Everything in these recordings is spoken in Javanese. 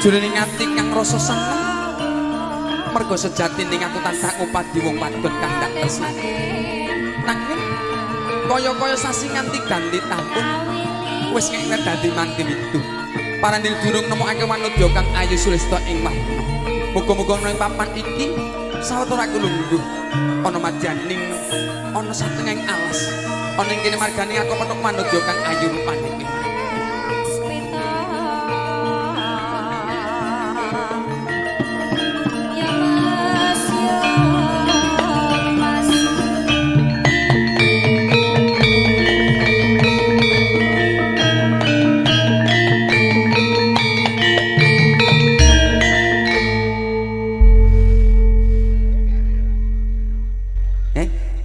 Jroning ati kang rasa seneng mergo sejatine aku tansah ngupadi wong wadon kang tak tresnani. Nanging kaya-kaya sasi nganti ganti tahun wis ngene dadi manti widu. Parandil durung nemokake wanodya kang ayu sulista ing warna. Muga-muga ana ing papan iki sawetara aku lungguh ana madyaning ana satengahing alas. Ana ing kene margane aku petuk manodya kang ayu rupane kuwi. Ya Mas, ya Mas.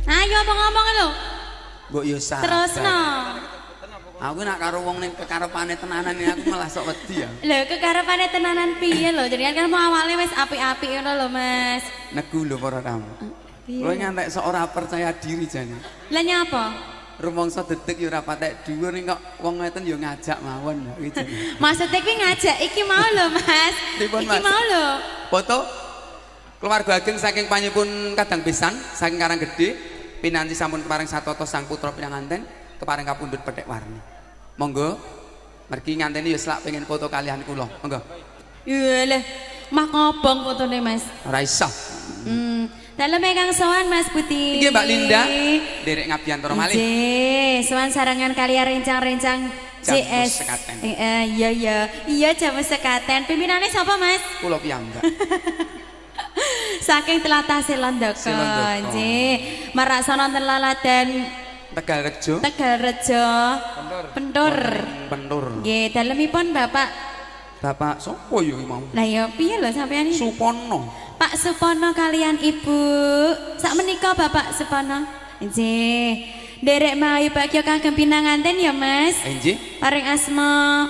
Ayo apa ngomong lho? Mbok yo sabar. Terusno. Aku nak karo wong ning kekarepane tenanan aku malah sok wedi ya. Lho, kekarepane tenanan piye lho? Jenengan kan mau awale wis apik-apik ngono lho, Mas. Negu lho para tamu. Kowe ngantek sok ora percaya diri jane. Lah nyapa? Rumangsa detik yo ora patek dhuwur ning kok wong ngeten yo ngajak mawon iki jane. Maksudnya kuwi ngajak iki mau lho, Mas. Pripun, Iki Mas? mau lho. Foto keluarga ageng saking panyipun Kadang Pisan saking Karanggede pinanci sampun kepareng satata sang putra pinanganten kepareng kapundhut pethek warni. Monggo mergi nganteni ya selak pengen foto kalian kula. Monggo. Iya lah, mah ngobong fotone, Mas. Ora iso. Dalem ingkang sowan Mas Budi. Nggih Mbak Linda, nderek ngabiyantara malih. Nggih, sowan sarangan kalian rencang-rencang Jamu JS. Sekaten. Iya iya. Iya Jamu Sekaten. Pimpinane sapa, Mas? Kula piyambak. Saking tlatah Selandaka. Selandaka. Nggih. Maraksa wonten laladan Tegalrejo. Tegalrejo. Pentur. Pentur. Nggih, dalemipun Bapak. Bapak sapa ya iki mau? Lah ya piye lho sampeyan iki? Supono. Pak Supono kalian Ibu. Sak menika Bapak Supono. Nggih. Nderek mawi bagya kagem pinanganten ya, Mas. Nggih. Paring asma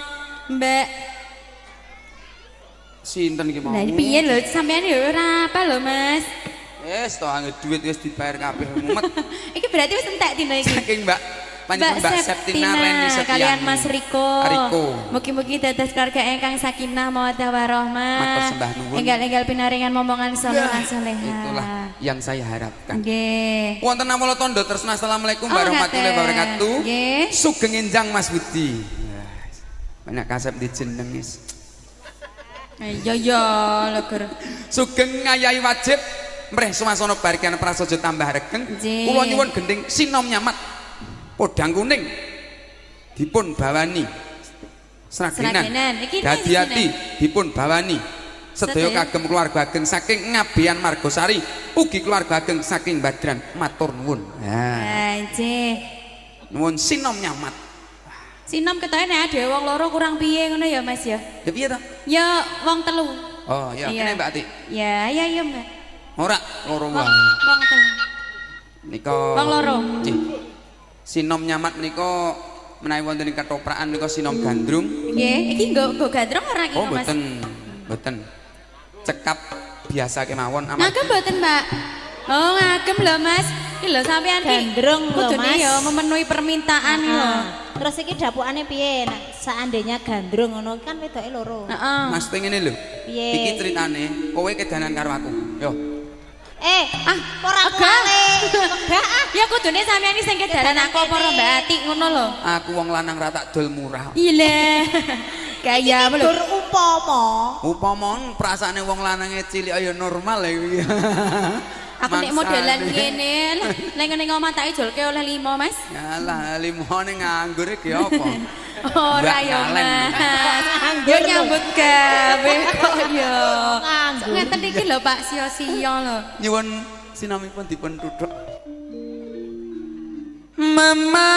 Mbak. Sinten iki mau? Lah piye lho sampeyan ya ora apa lho, Mas. Wis to anggere duit wis dibayar kabeh mumet. Iki berarti wis entek dina iki. Saking Mbak panjenengan Mbak Septina Reni Setiani. Kalian Mas Riko. Riko. Mugi-mugi dados keluarga ingkang sakinah mawaddah warahmah. Matur sembah nuwun. Enggal-enggal pinaringan momongan soleh lan solehah. Itulah yang saya harapkan. Nggih. Wonten awala tandha tresna. Assalamualaikum Oh, warahmatullahi ngaten. wabarakatuh. Nggih. Sugeng enjang Mas Budi. Banyak kasep di jeneng wis. Iya ya leger. Sugeng ngayahi wajib mreh suasana barkian prasaja tambah regeng. Kula nyuwun gending sinom nyamat podang kuning dipun bawani Sragenan. Dadi ati dipun bawani sedaya kagem keluarga ageng saking Ngabean Margosari ugi keluarga ageng saking Badran matur nuwun. Ha nggih. Nuwun sinom nyamat. Sinom ketoke nek dhewe wong loro kurang piye ngono ya Mas ya. Ya piye to? Ya wong telu. Oh ya kene Mbak Ati. Ya ya ya Mbak. Ora loro wae. Wong telu. Nika wong loro. Nggih. Sinom nyamat menika menawi wonten ing ketoprakan menika sinom gandrung. Nggih, iki nggo gandrung ora iki oh, Mas? Mboten. Mboten. Cekap biasa kemawon amargi. Ngagem mboten, Mbak? Oh, ngagem lho, Mas. Iki lho sampean ki gandrung lho, Mas. Kudune ya memenuhi permintaan lho. Terus iki dapukane piye? Nek seandainya gandrung ngono kan wedoke loro. Heeh. Mas ngene lho. Piye? Iki critane kowe kedanan karo aku. Yo. Ora kuwale. Enggak ah. Ya kudune sampean iki sing kedanan aku apa ora Mbak Ati ngono lho. Aku wong lanang ra tak dol murah. Iya. Kaya apa lho? Dur upama. Upama perasaane wong lanange cilik ya normal ya iki. Aku nek modelan ngene, nek ngene omah tak ijolke oleh 5, Mas. Yalah, 5 ning nganggur iki apa? Ora ya, Mas. Yo nyambut gawe kok ya. Ngeten iki lho Pak, sia-sia lho. Nyuwun sinamipun dipun tuthuk. Mama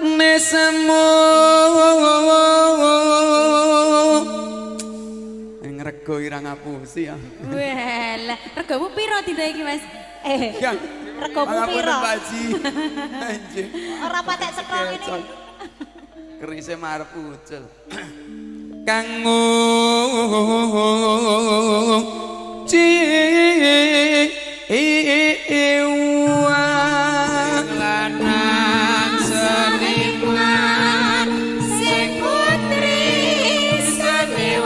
nesemu rego ira ngapusi ya. Walah, regomu piro dina iki, Mas? Regomu piro? Mbak Ji. Anjing. Ora patek cetha ngene. Kerise marep ucul. Kanggo jiwa lanang seniman sing putri seniwati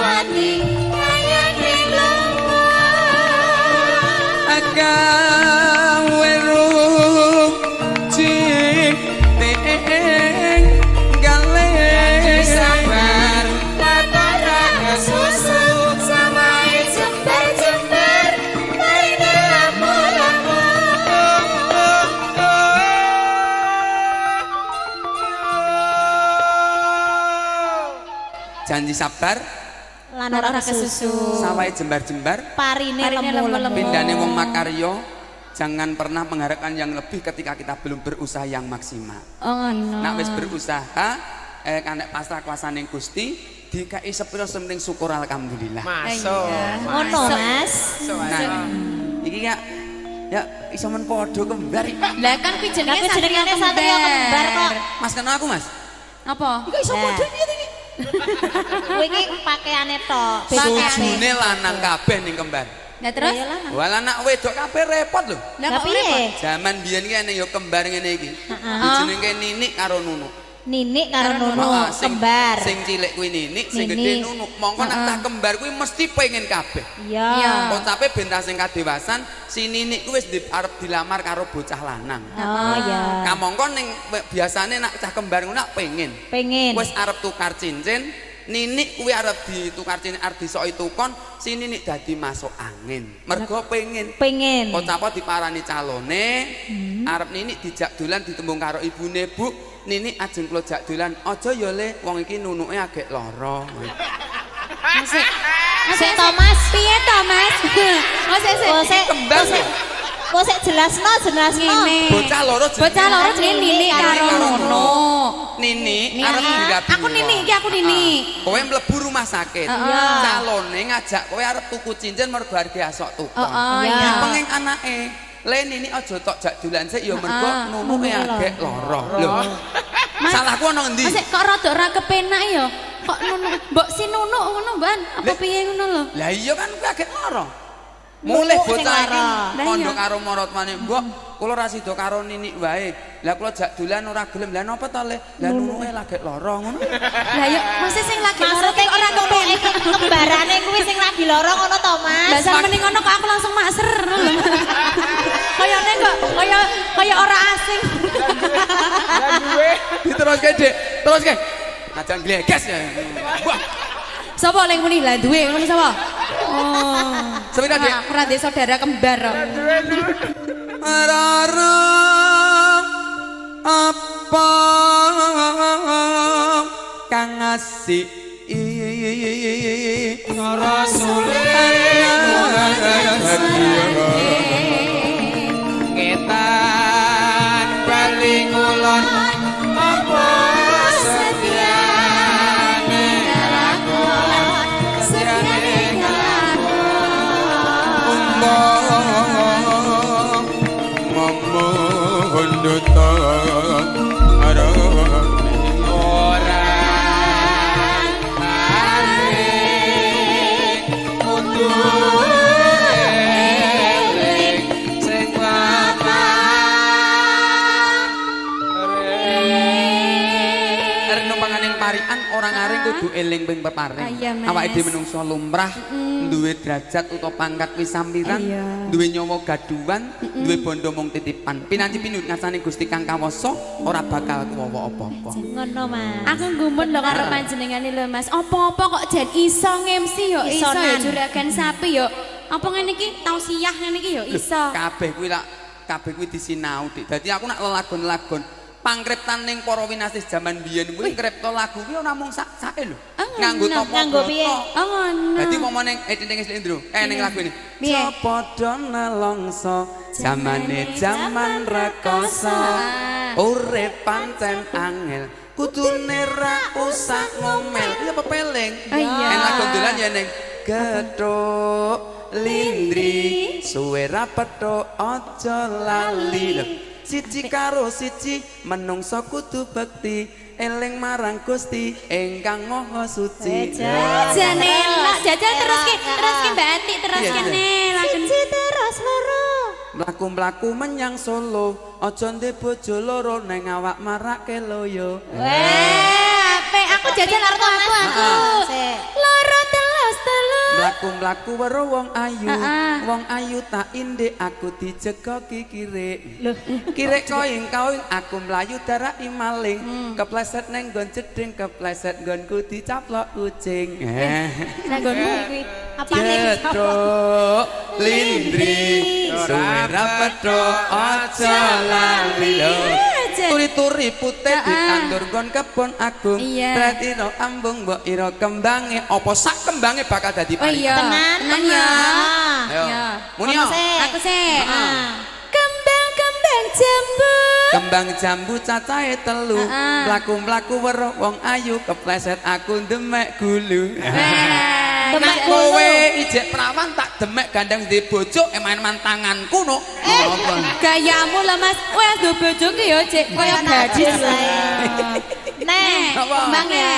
tinggale sabar lara kesusu samae jembar-jembar parine lamu-lamu. Janji sabar lan ora kesusu sawahe jembar-jembar parine lemu-lemu. Pindane wong makaryo jangan pernah mengharapkan yang lebih ketika kita belum berusaha yang maksimal. Oh ngono. Nek wis berusaha kanek pasrah kuasane Gusti dikai sepiro sing penting syukur alhamdulillah. Masuk. Ngono Mas. Nah, iki ya ya iso men padha kembar. Lah kan kuwi jenenge satria kembar kok. Mas kenal aku Mas? Apa? Iki iso padha piye iki? Kowe iki pakaiane tok. Sujune lanang kabeh ning kembar. Lah terus? Wah anak wedok kabeh repot lho. Lah kok piye? Jaman biyen iki ene ya kembar ngene iki. Dijenengke Ninik karo Nunuk. Ninik karo Nunuk kembar. Sing cilik kuwi Ninik, sing gedhe Nunuk. Mongko nek cah kembar kuwi mesti pengen kabeh. Iya. Kocape ben ta sing kadewasan, si Ninik kuwi wis arep dilamar karo bocah lanang. Oh iya. Kamangka ning biasane nek cah kembar ngono pengen. Pengen. Wis arep tukar cincin, Ninik kuwi arep ditukar cincin arep disoki tukon, si Ninik dadi masuk angin. Mergo pengen. Pengen. Kocapa diparani calone, arep Ninik dijak dolan ditembung karo ibune, Bu. Ninik ajeng kula jak dolan, aja ya Le, wong iki nunuke agek lara. Sik. Sik to Mas, piye to Mas? Oh sik. Kembar. Kok sik jelasno, jelasno. Bocah loro jenenge. Bocah loro jenenge Ninik karo Nunuk. Ninik arep dirabi. Aku Ninik iki, aku Ninik. Kowe mlebu rumah sakit. Calone ngajak kowe arep tuku cincin mergo arep asok tukon. Iya. Penging anake. Le Ninik aja tok jak dolan sik ya mergo nunuke agek lara. Lho. Salahku ana ngendi? Mas kok rada ora kepenak ya? Kok nunuk mbok si nunuk ngono, Mbak? Apa piye ngono lho? Lah iya kan kuwi agek lara. Mulih bocah iki kondo karo marotmane, mbok kula ra sida karo Ninik wae. Lah kula jak dolan ora gelem. Lah napa to Le? Lah nunuke lagi lara ngono. Lah yo mesti sing lagi lara kok ora kepenak. Kembarane kuwi sing lagi lara ngono to Mas. Lah sampeyan ngono kok aku langsung makser lho. Kayane kok kaya ora asing. Lah duwe. Diteruske Dik, teruske. Aja gleges ya. Wah. Sapa leng muni lah duwe ngono sapa? Oh. Sepira Dik? Ora ndek saudara kembar kok. Rara apa kang asik Rasule ngetan bali ngulon apa setyane kelakon setyane kelakon umbama duta ora arep kudu eling sing numpanganing parian orang aring kudu eling ping peparing. Awake dhewe menungso lumrah, duwe derajat utawa pangkat wis sampiran, duwe nyawa gaduhan, duwe bondo mung titipan. Pinanci pinut ngasane Gusti kang kawasa ora bakal kuwawa apa-apa. Ngono Mas. Aku gumun lho karo panjenengane lho Mas. Apa-apa kok jan iso ngemsi yo iso yo juragan sapi yo. Apa ngene iki tausiah ngene iki yo iso. Kabeh kuwi lak kabeh kuwi disinau Dik. Dadi aku nak lelagon-lagon pangkriptan ning para winastis jaman biyen kuwi ngripta lagu kuwi ora mung sak-sake lho. Nganggo topo. Nganggo piye? Oh ngono. Dadi umpama ning ning Slendro, ning lagu ini. Padha nelongso jamane jaman rekoso. Urip pancen angel, kudune ra usah ngomel. Kuwi apa peling? Iya. En lagu dolan ya ning gethuk lindri suwe ra petuk aja lali. Lho. Siji karo siji menungso kudu bekti eling marang Gusti ingkang Maha Suci. Jane enak jajal terus ki Mbak Ati terus kene lagu siji terus loro. Mlaku-mlaku menyang Solo, aja ndek bojo loro neng awak marake loyo. Weh, apik aku jajal aku. Loro terus telu. Mlaku-mlaku weruh wong ayu. Wong ayu tak indek aku dijegoki kirik. Lho, Kirik koing koing aku mlayu daraki maling. Kepleset neng nggon jeding, kepleset nggonku dicaplok kucing. Nang nggonmu kuwi apane? Jeduk lindri suwe ra pethuk aja lali lho. Turi-turi putih ditandur nggon kebon agung. Tretiro ambung mbok ira kembange apa sak kembange bakal dadi Oh iya. Tenan. Tenan ya. Ayo. Iya. Muni yo. Aku sih. Kembang-kembang jambu. Kembang jambu cacahe 3. Mlaku-mlaku weruh wong ayu kepleset aku ndemek gulu. Demek Kowe ijek prawan tak demek gandeng di bojo eman-eman tanganku no. Gayamu lah Mas. Wes do bojo ki ya cek kaya gadis. Neh, kembang ya.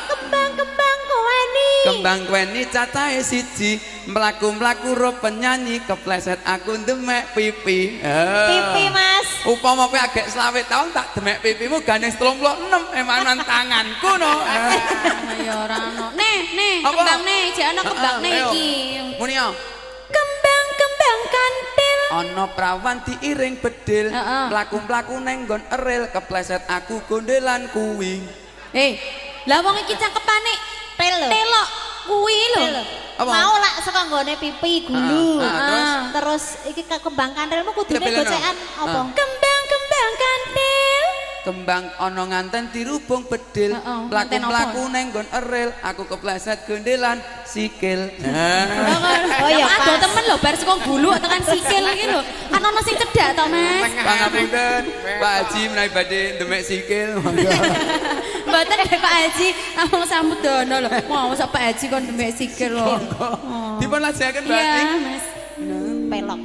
Kembang-kembang koweni. Kembang koweni cacahe 1. Mlaku-mlaku ro penyanyi kepleset aku ndemek pipi. Pipi Mas. Upama kowe agek 25 tahun tak demek pipimu gandeng 36 emanan tanganku no. Ya ora ono. Neh, neh, kembang neh, jek ono kembang neh iki. Muni yo. Kembang-kembang kantil. Ana prawan diiring bedil, mlaku-mlaku neng nggon eril kepleset aku gondelan kuwi. Lah wong iki cakepane tel lho. Telok kuwi lho. Mau lak saka nggone pipi gulu. Terus iki kembang kantilmu kudune gocekan apa? Kembang-kembang kantil. Kembang ana nganten dirubung bedil, mlaku-mlaku neng nggon eril, aku kepleset gondelan sikil. Oh iya, adoh temen lho bar saka gulu tekan sikil iki lho. Kan ana sing cedhak to, Mas. Pangapunten, Pak Haji menawi badhe ndemek sikil, monggo. Mboten Pak Haji, namung samudono lho. Mau sak Pak Haji kon ndemek sikil lho. Dipun lajengaken Mbak Ati. Iya, Mas. Pelok.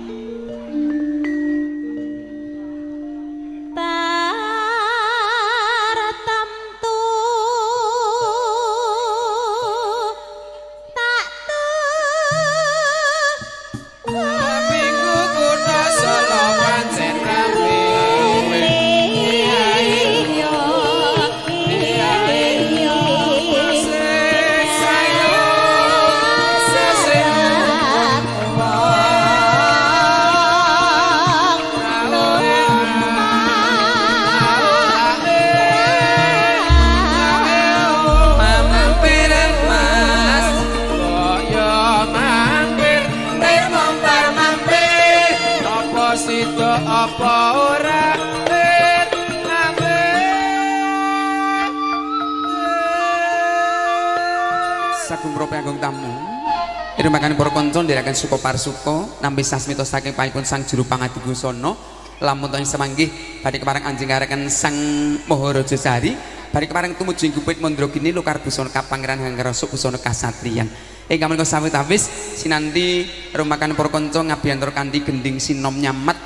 Makan para kanca ndherekaken suka parsuka nampi sasmita saking payipun sang juru pangadigusana lamun to semanggih badhe kepareng anjing kareken sang Maharaja Sari badhe kepareng tumuju ing gupit Mandragini lokar busana kapangeran hangrasa busana kasatriyan ingkang menika sawetawis sinanti rumakan para kanca ngabiyantara kanthi gending sinom nyamet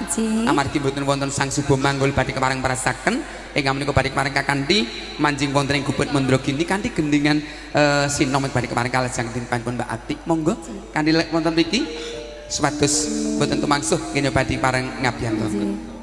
amargi mboten wonten sang suba manggul badhe kepareng prasaken ingkang menika badhe kepareng kakanthi manjing wonten ing gupit Mandragini kanthi gendingan sinom badhe kepareng kalajeng pun Mbak Atik monggo kanthi wonten mriki supados mboten tumangsuh kene badhe pareng ngabiyantara.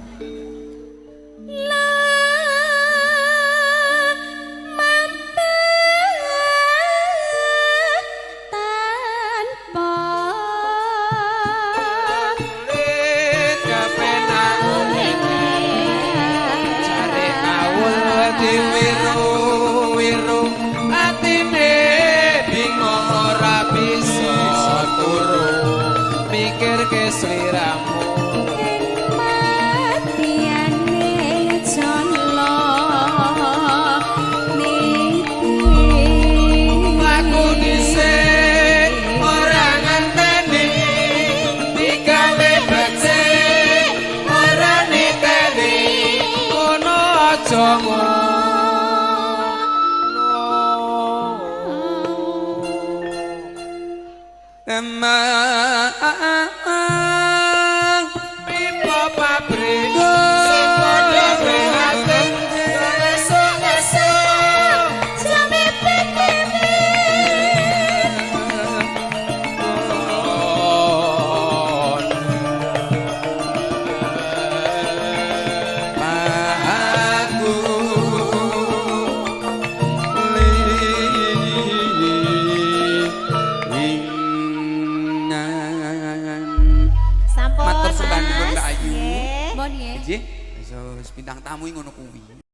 Nggih. Wis bintang tamu ngono kuwi.